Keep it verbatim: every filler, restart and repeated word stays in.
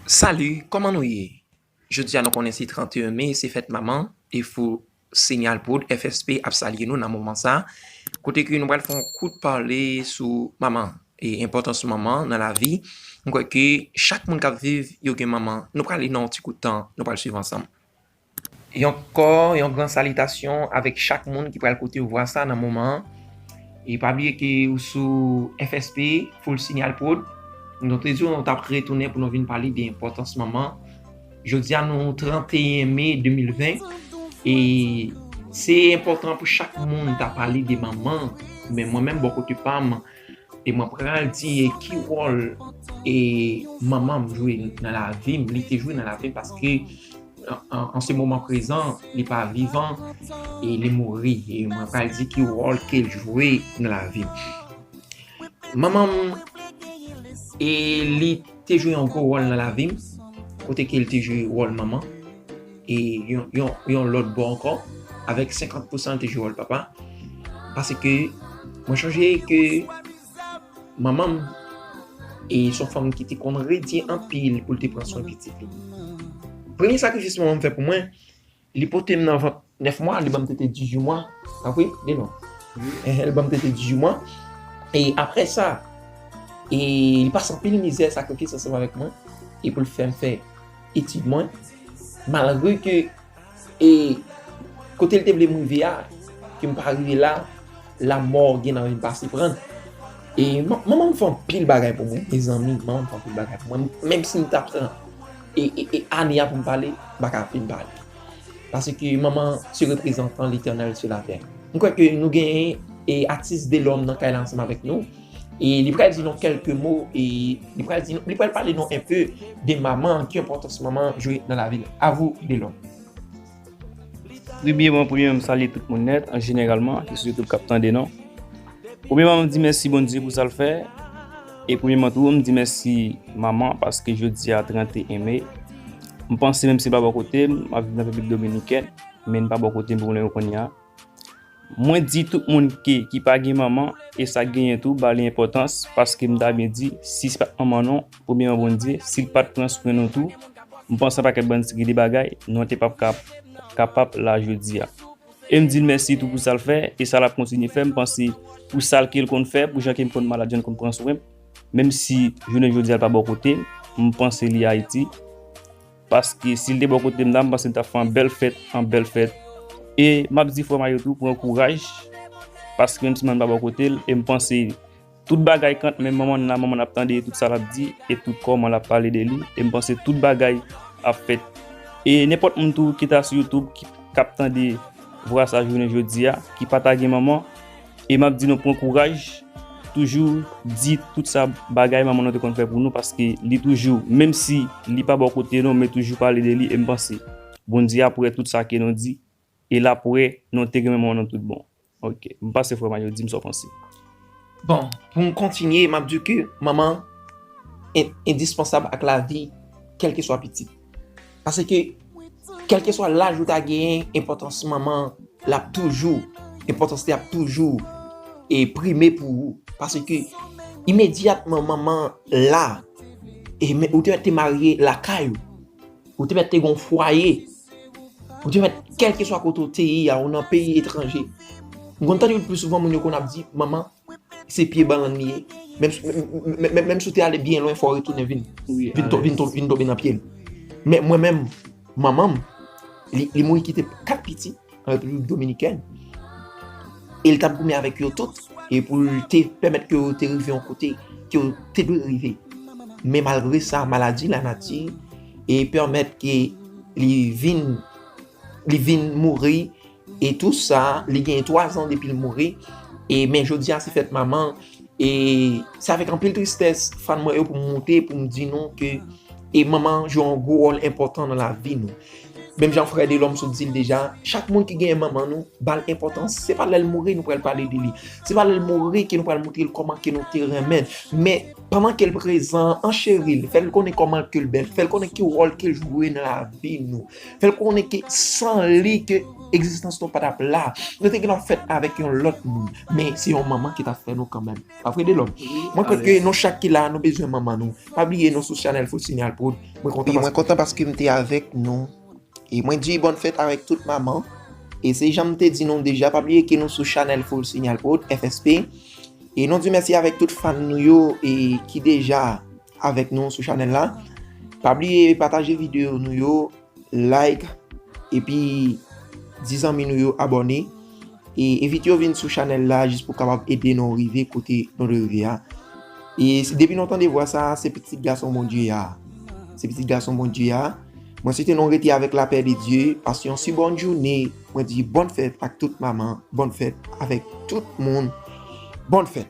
Salut, kòman nou ye? Jodi a nou konnen se trannteyen me, se fèt manman, e Full Signal Prod, F S P, ap salye nou nan moman sa, kote ke nou pral fè yon kout pale sou manman, e enpòtans manman nan lavi. Mwen kwè ke chak moun k ap viv, yo gen manman. Nou pral li nan yon ti kout tan, nou pral swiv ansanm. Yon kò, yon gran salitasyon avèk chak moun ki pral koute vwa sa nan moman an. E pa bliye ke ou sou F S P, Full Signal Prod. Nou te di w nou t ap retounen pou nou vin pale de enpòtans manman. Jodi a nou trannteyen me de mil ven, e se enpòtan pou chak moun ta pale de manman, men mwen menm bò kote pa m, e mwen pral di ki wòl e manman m jwe nan lavi m, li te jwe nan lavi m, paske an, an, an se moman prezan, li pa vivan, e li mouri. E mwen pral di ki wòl ke l jwe nan lavi m. Manman m, e li te jwe yon gwo wòl nan lavi m, kote ke l te jwe wòl manman, e yon, yon, yon lòt bò ankò, avèk senkant pousan l te jwe wòl papa, paske mwen chonje ke manman m, e se yon fanm ki te konn redi anpil pou l te pran swen pitit li. Premye sakrifis manman m fè pou mwen, li pote m nan vant nèf mwa, li ban m tete dizuit mwa. Tanpri, Delon. Enhen, li ban m tete dizuit mwa. E apre sa, e li pase anpil mizè, sakrifis ansanm avèk mwen, e pou l fè m fè etid mwen. Malgre ke, e kote l te vle m rive a, ke m pa rive la, lanmò gen nan vin pase pran. E man-, manman m fè anpil bagay pou mwen, mezanmi, manman m fè anpil bagay pou mwen. Menm si m ta pran e, e, e ane a pou m pale, m pa ka fin pale. Paske manman se reprezantan Letènèl sou latè. M kwè ke nou genyen e atis Delòm nan kay la ansanm avèk nou. E li pral di nou kèlke mo, e li pral di nou, li pral pale nou enpe de manman, ki enpòtans manman jwe nan lavi l. A vous, Delòm. Premyèman, premyèman, m salye tout moun nèt, an jeneralman, ki sou YouTube k ap tande nou. Premyèman, m di mèsi Bondye pou sa l fè. E premyèman tou, m di mèsi manman, paske jodi a trannteyen me. M panse menm si l pa bò kote m, m ap viv nan Repiblik Dominikèn, men l pa bò kote m pou lè yo kounye a. Mwen di tout moun ke, ki pa gen manman, e sa k genyen tou, ba li enpòtans, paske m ta byen di, si se pa t manman nou, premyèman Bondye, si l pa t pran swen nou tou, m panse yon pakèt bann seri de bagay, nou te p ap ka, kapab la jodi a. E m di l mèsi tou pou sa l fè, e sa l ap kontinye fè, m panse pou sa l ke l konn fè, pou jan ke m konn malad, jan l konn pran swen m, menm si jounen jodi a l pa bò kote m, m panse li Ayiti. Paske si l te bò kote m la, m panse m t ap fè yon bèl fèt, yon bèl fèt. E m ap di frè m a yo tou, pran kouraj, paske menm si manman pa bò kote l, e m panse tout bagay kant menm manman la, manman ap tande tout sa l ap di, e tout kòman l ap pale de li, e m panse tout bagay ap fèt. E nenpòt moun tou ki ta sou YouTube, ki, k ap tande vwa sa jounen jodi a, ki pa ta gen manman, e m ap di nou pran kouraj, toujou di tout sa bagay manman nou te konn fè pou nou, paske li toujou, menm si li pa bò kote nou, men toujou pale de li, e m panse Bondye ap wè tout sa ke nou di, e l ap wè nou te renmen manman nou tout bon. Ok, m pase frè m a yo, di m sa w panse. Bon, pou m kontinye, m ap di ke manman en-, endispansab ak lavi, kèlkeswa pitit. Paske, kèlkeswa laj ou ta genyen, enpòtans manman, l ap toujou, enpòtans li ap toujou e prime pou ou. Paske, imedyatman manman la, e men, ou te mèt te marye lakay ou, ou te mèt te gon fwaye, ou te mèt, kèlkeswa kote ou te ye a, ou nan peyi etranje. M konn tande pli souvan moun yo konn ap di, manman, se pye bannann li ye. Menm, menm, menm, menm si w te ale byen lwen, fò w retounen vin, vin, to-, vin, to-, vin tonbe nan pye l. Men mwen menm, manman m, li, li mouri kite kat pitit an Repiblik Dominikèn. E l t ap goumen avèk yo tout, e pou l te pèmèt ke yo te rive yon kote ke yo te dwe rive. Men malgre sa, maladi lanati e pèmèt ke li vin, li vin mouri, e tou sa, li gen twa zan depi l mouri. E men jodi a se fèt manman, e se avèk anpil tristès, fan mwen yo, pou m moute, pou m di nou ke e manman jwe yon gwo wòl enpòtan nan lavi nou. Menm jan frè Delòm sot di l deja, chak moun ki genyen manman nou, ba l enpòtans. Se pa lè l mouri nou pral pale de li. Se pa lè l mouri ke nou pral montre l kòman ke nou te renmen l. Men Pandan ke l prezan, ancheri l, fè l konnen kòman ke l bèl, fè l konnen ki wòl ke l jwe nan lavi nou, fè l konnen ke san li ke egzistans nou pa t ap la. Nou te gen dwa fèt avèk yon lòt moun, men se yon manman ki t ap fè nou kanmenm. Pa vre, Delòm? Mwen kwè ke nou chak ki la, nou bezwen manman nou. Pa bliye nou sou chanèl Full Signal Prod. Mwen kontan. Wi, mwen kontan paske m te avèk nou. E mwen di bòn fèt avèk tout manman. E se jan m te di nou deja, pa bliye ke nou sou chanèl Full Signal Prod, F S P. E nou di mèsi avèk tout fan nou yo e ki deja avèk nou sou chanèl la. Pa bliye pataje videyo nou yo, like, epi di zanmi nou yo abòne. E envite yo vin sou chanèl la jis pou kapab ede nou rive kote nou dwe rive a. E si depi nou tande vwa sa, se pitit gason Bondye a. Se pitit gason Bondye a. Mwen swete nou rete avèk lapè de Dye. Pase yon si bòn jounen. Mwen di bòn fèt ak tout manman. Bòn fèt avèk tout moun. Bòn fèt.